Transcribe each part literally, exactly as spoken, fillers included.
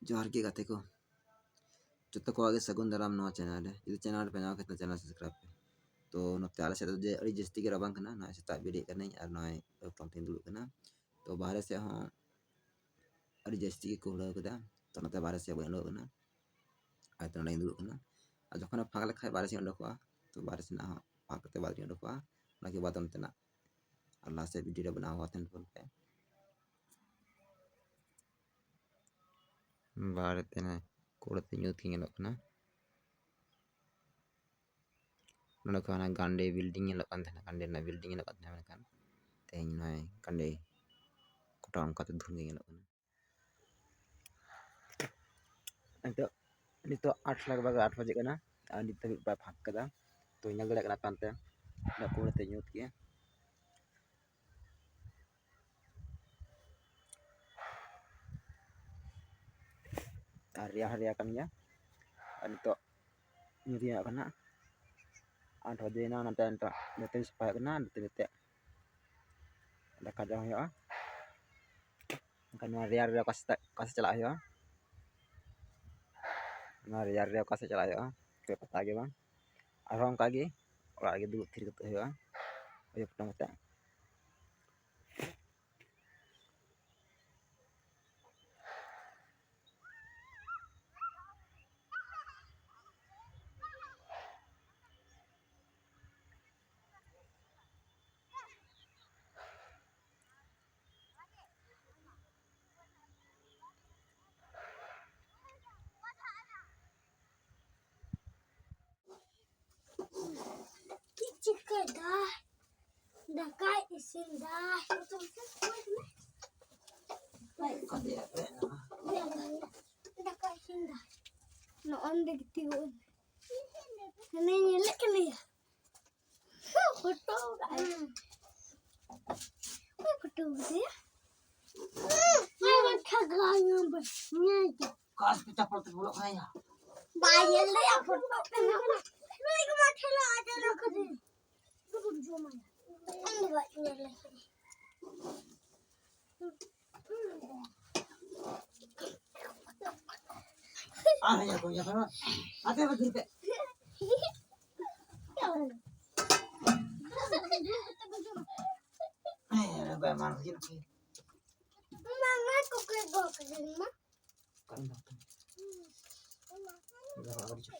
ᱡᱚᱦᱟᱨ ᱜᱮ ᱜᱟᱛᱮ ᱠᱚ, ᱡᱚᱛᱚ ᱠᱚᱣᱟᱜ ᱜᱮ ᱥᱟᱹᱜᱩᱱ ᱫᱟᱨᱟᱢ ᱱᱚᱣᱟ ᱪᱮᱱᱮᱞ ᱨᱮ᱾ ᱡᱩᱫᱤ ᱪᱮᱱᱮᱞ ᱨᱮ ᱯᱮ ᱧᱟᱢ ᱠᱷᱟᱱ ᱪᱮᱱᱮᱞ ᱥᱟᱵᱥᱠᱨᱟᱭᱤᱵ ᱯᱮ᱾ ᱛᱚ ᱱᱚᱛᱮ ᱟᱞᱮ ᱥᱮᱫ ᱫᱚ ᱡᱮ ᱟᱹᱰᱤ ᱡᱟᱹᱥᱛᱤ ᱜᱮ ᱨᱟᱵᱟᱝ ᱠᱟᱱᱟ, ᱱᱚᱜᱼᱚᱭ ᱥᱮᱛᱟᱜ ᱵᱮᱨᱮᱫ ᱠᱟᱹᱱᱟᱹᱧ ᱟᱨ ᱱᱚᱜᱼᱚᱭ ᱯᱟᱞᱚᱝ ᱛᱮᱧ ᱫᱩᱲᱩᱵ ᱠᱟᱱᱟ᱾ ᱛᱚ ᱵᱟᱦᱨᱮ ᱥᱮᱫ ᱦᱚᱸ ᱟᱹᱰᱤ ᱡᱟᱹᱥᱛᱤ ᱜᱮ ᱠᱩᱦᱲᱟᱹ ᱠᱟᱫᱟ, ᱛᱚ ᱱᱚᱛᱮ ᱵᱟᱦᱨᱮ ᱥᱮᱫ ᱵᱟᱹᱧ ᱩᱰᱩᱠ ᱠᱟᱱᱟ, ᱟᱨ ᱱᱚᱰᱮᱧ ᱫᱩᱲᱩᱵ ᱠᱟᱱᱟ᱾ ᱟᱨ ᱡᱚᱠᱷᱚᱱᱮ ᱯᱷᱟᱸᱠ ᱞᱮᱠᱷᱟᱡ ᱵᱟᱦᱨᱮ ᱥᱮᱫ ᱩᱰᱩᱠᱚᱜᱼᱟ, ᱛᱚ ᱵᱟᱦᱨᱮ ᱥᱮᱱᱟᱜ ᱦᱚᱸ ᱯᱷᱟᱸᱠ ᱠᱟᱛᱮ ᱵᱟᱦᱨᱮᱧ ᱩᱰᱩᱠᱚᱜᱼᱟ, ᱚᱱᱟ ᱜᱮ ᱵᱟᱫᱚᱢ ᱛᱮᱱᱟᱜ᱾ ᱟᱨ ᱞᱟᱦᱟ ᱥᱮᱫ ᱵᱷᱤᱰᱤᱭᱳ ᱨᱮ ᱵᱮᱱᱟᱣ ᱦᱚᱸ ᱛᱟᱦᱮᱱ ᱛᱟᱵᱚᱱ ᱯᱮ᱾ ᱵᱟᱦᱨᱮ ᱛᱮ ᱠᱩᱲᱟᱹ ᱛᱮ ᱧᱩᱛ ᱜᱮ ᱧᱮᱞᱚᱜ ᱠᱟᱱᱟ᱾ ᱱᱚᱰᱮ ᱠᱷᱚᱱ ᱦᱟᱱᱟ ᱜᱟᱱᱰᱮ ᱵᱤᱞᱰᱤᱝ ᱧᱮᱞᱚᱜ ᱠᱟᱱ ᱛᱟᱦᱮᱱᱟ, ᱜᱟᱱᱰᱮ ᱨᱮᱱᱟᱜ ᱵᱤᱞᱰᱤᱝ ᱧᱮᱞᱚᱜ ᱠᱟᱱ ᱛᱟᱦᱮᱱᱟ, ᱢᱮᱱᱠᱷᱟᱱ ᱛᱮᱦᱮᱧ ᱱᱚᱜᱼᱚᱭ ᱜᱟᱱᱰᱮ ᱠᱚᱴᱟ ᱚᱱᱠᱟᱛᱮ ᱫᱷᱩᱸᱫ ᱜᱮ ᱧᱮᱞᱚᱜ ᱠᱟᱱᱟ᱾ ᱱᱤᱛᱚᱜ, ᱱᱤᱛᱚᱜ ᱟᱴ ᱞᱟᱜᱽ ᱵᱷᱟᱜᱽ ᱟᱴ ᱵᱟᱡᱮ ᱠᱟᱱᱟ ᱟᱨ ᱱᱤᱛ ᱫᱷᱟᱹᱵᱤᱡ ᱵᱟᱭ ᱯᱷᱟᱸᱠ ᱠᱟᱫᱟ᱾ ᱛᱚ ᱧᱮᱞ ᱫᱟᱲᱮᱭᱟᱜ ᱠᱟᱱᱟ ᱯᱮ ᱦᱟᱱᱛᱮ ᱠᱩᱲᱟᱹ ᱛᱮ ᱧᱩᱛ ᱜᱮ᱾ ᱟᱨ ᱨᱮᱭᱟᱲ ᱦᱚᱸ ᱨᱮᱭᱟᱲ ᱠᱟᱱ ᱜᱮᱭᱟ᱾ ᱟᱨ ᱱᱤᱛᱚᱜ ᱧᱩᱛ ᱧᱚᱜ ᱠᱟᱱᱟ, ᱟᱴ ᱵᱟᱡᱮᱭᱮᱱᱟ, ᱚᱱᱟᱛᱮ ᱱᱤᱛᱚᱜ ᱫᱟᱹᱛᱟᱹᱱᱤ ᱥᱟᱯᱷᱟ ᱦᱩᱭᱩᱜ ᱠᱟᱱᱟ᱾ ᱫᱟᱹᱛᱟᱹᱱᱤ ᱛᱮ ᱫᱟᱠᱟ ᱡᱚᱢ ᱦᱩᱭᱩᱜᱼᱟ᱾ ᱮᱱᱠᱷᱟᱱ ᱱᱚᱣᱟ ᱨᱮᱭᱟᱲ ᱨᱮ ᱚᱠᱟ ᱥᱮᱫ, ᱚᱠᱟ ᱥᱮᱫ ᱪᱟᱞᱟᱜ ᱦᱩᱭᱩᱜᱼᱟ? ᱱᱚᱣᱟ ᱨᱮᱭᱟᱲ ᱨᱮ ᱚᱠᱟ ᱥᱮᱫ ᱪᱟᱞᱟᱜ ᱦᱩᱭᱩᱜᱼᱟ? ᱪᱮᱫ ᱯᱟᱛᱟ ᱜᱮ ᱵᱟᱝ᱾ ᱟᱨᱦᱚᱸ ᱚᱱᱠᱟ ᱜᱮ ᱚᱲᱟᱜ ᱨᱮᱜᱮ ᱫᱩᱲᱩᱵ ᱛᱷᱤᱨ ᱠᱟᱛᱮ ᱦᱩᱭᱩᱜᱼᱟ, ᱩᱭᱩ ᱯᱚᱴᱚᱢ ᱠᱟᱛᱮ᱾ ᱪᱮᱫ ᱪᱤᱠᱟᱹᱭ ᱫᱟ? ᱫᱟᱠᱟᱭ ᱤᱥᱤᱱ ᱫᱟ᱾ ᱫᱟᱠᱟᱭ ᱤᱥᱤᱱ ᱫᱟ᱾ ᱱᱚᱜᱼᱚᱭ ᱱᱚᱰᱮ ᱜᱤᱛᱤᱡ ᱜᱚᱫ ᱮᱱᱟᱭ᱾ ᱦᱟᱱᱮ ᱧᱮᱞᱮᱫ ᱠᱟᱱᱟᱭᱟ᱾ ᱯᱷᱳᱴᱳ ᱠᱟᱜᱼᱟᱭ᱾ ᱚᱠᱚᱭ ᱯᱷᱳᱴᱳ ᱠᱟᱫᱮᱭᱟ? ᱚᱠᱟ ᱥᱮ ᱪᱟᱯᱚᱞ ᱛᱮ ᱵᱚᱞᱚᱜ ᱠᱟᱱᱟ ᱭᱟ? ᱵᱟᱭ ᱧᱮᱞ ᱫᱟᱭᱟ ᱯᱷᱳᱴᱳ ᱠᱟᱱᱟ᱾ ᱱᱩᱭ ᱜᱮ ᱢᱟ ᱴᱷᱮᱞᱟ ᱟᱡᱟᱨ ᱠᱟᱫᱮ᱾ ᱤᱧ ᱫᱚ ᱵᱟᱹᱧ ᱧᱮᱞ ᱞᱮᱠᱷᱟᱱ᱾ ᱟᱨ ᱦᱮᱸ, ᱟᱠᱚ ᱧᱟᱯᱟᱢᱟ᱾ ᱟᱛᱮ ᱵᱟᱹᱜᱤ ᱯᱮ᱾ ᱦᱮᱸ, ᱵᱟᱭ ᱢᱟᱱ ᱦᱩᱭᱩᱜ ᱠᱤ᱾ ᱢᱟᱢᱟ ᱠᱚ ᱠᱚ ᱜᱚᱜ ᱠᱟᱫᱟ ᱢᱟ᱾ ᱠᱟᱹᱢᱤ ᱫᱚ ᱠᱟᱹᱢᱤ᱾ ᱫᱚᱦᱚ ᱟᱹᱰᱤ ᱡᱳᱨ᱾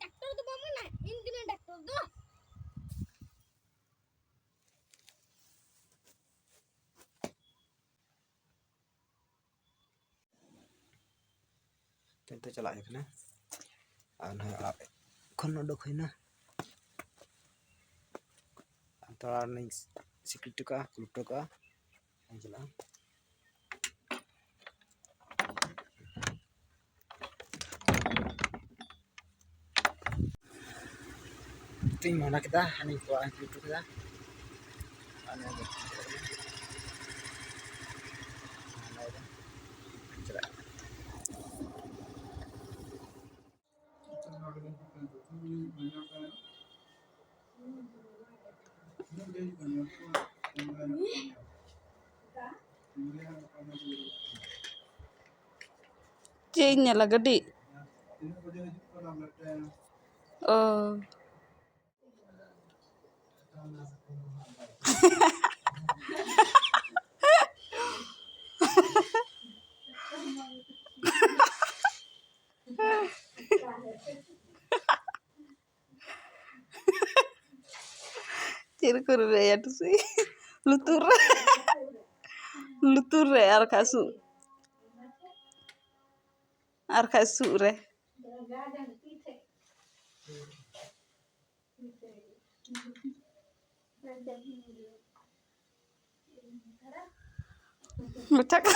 ᱰᱟᱠᱛᱚᱨ ᱫᱚ ᱵᱟᱝ ᱢᱮᱱᱟ, ᱤᱧ ᱠᱟᱹᱱᱟᱹᱧ ᱰᱟᱠᱛᱚᱨ ᱫᱚ᱾ ᱱᱤᱛᱚᱜ ᱪᱟᱞᱟᱜ ᱦᱩᱭᱩᱜ ᱠᱟᱱᱟ᱾ ᱟᱨ ᱱᱚᱜᱼᱚᱭ ᱚᱲᱟᱜ ᱠᱷᱚᱱ ᱩᱰᱩᱠ ᱦᱩᱭᱱᱟ᱾ ᱛᱷᱚᱲᱟ ᱞᱤᱧ ᱥᱤᱠᱲᱤᱡ ᱦᱚᱴᱚ ᱠᱟᱜᱼᱟ, ᱠᱩᱞ ᱦᱚᱴᱚ ᱠᱟᱜᱼᱟ᱾ ᱪᱟᱞᱟᱜᱼᱟ᱾ ᱛᱤᱧ ᱢᱚᱱᱮ ᱠᱮᱫᱟ, ᱦᱟᱹᱱᱤ ᱠᱚᱣᱟᱜ ᱤᱧ ᱠᱩᱞ ᱦᱚᱴᱚ ᱠᱮᱫᱟ᱾ ᱟᱨ ᱱᱚᱣᱟ ᱫᱚ ᱪᱟᱞᱟᱜ ᱠᱟᱱᱟ᱾ ᱪᱮᱫ ᱤᱧ ᱧᱮᱞᱟ, ᱜᱟᱹᱰᱤ? ᱚ᱾ ᱪᱮᱫ ᱨᱮᱠᱚ ᱨᱮᱵᱮᱫ ᱮᱭᱟ ᱴᱩᱥᱤ? ᱞᱩᱛᱩᱨ ᱨᱮ᱾ ᱞᱩᱛᱩᱨ ᱨᱮ ᱟᱨ ᱵᱟᱠᱷᱟᱡ ᱥᱩᱫ, ᱟᱨ ᱵᱟᱠᱷᱟᱡ ᱥᱩᱫ ᱨᱮ᱾ ᱢᱚᱪᱟ ᱠᱚ᱾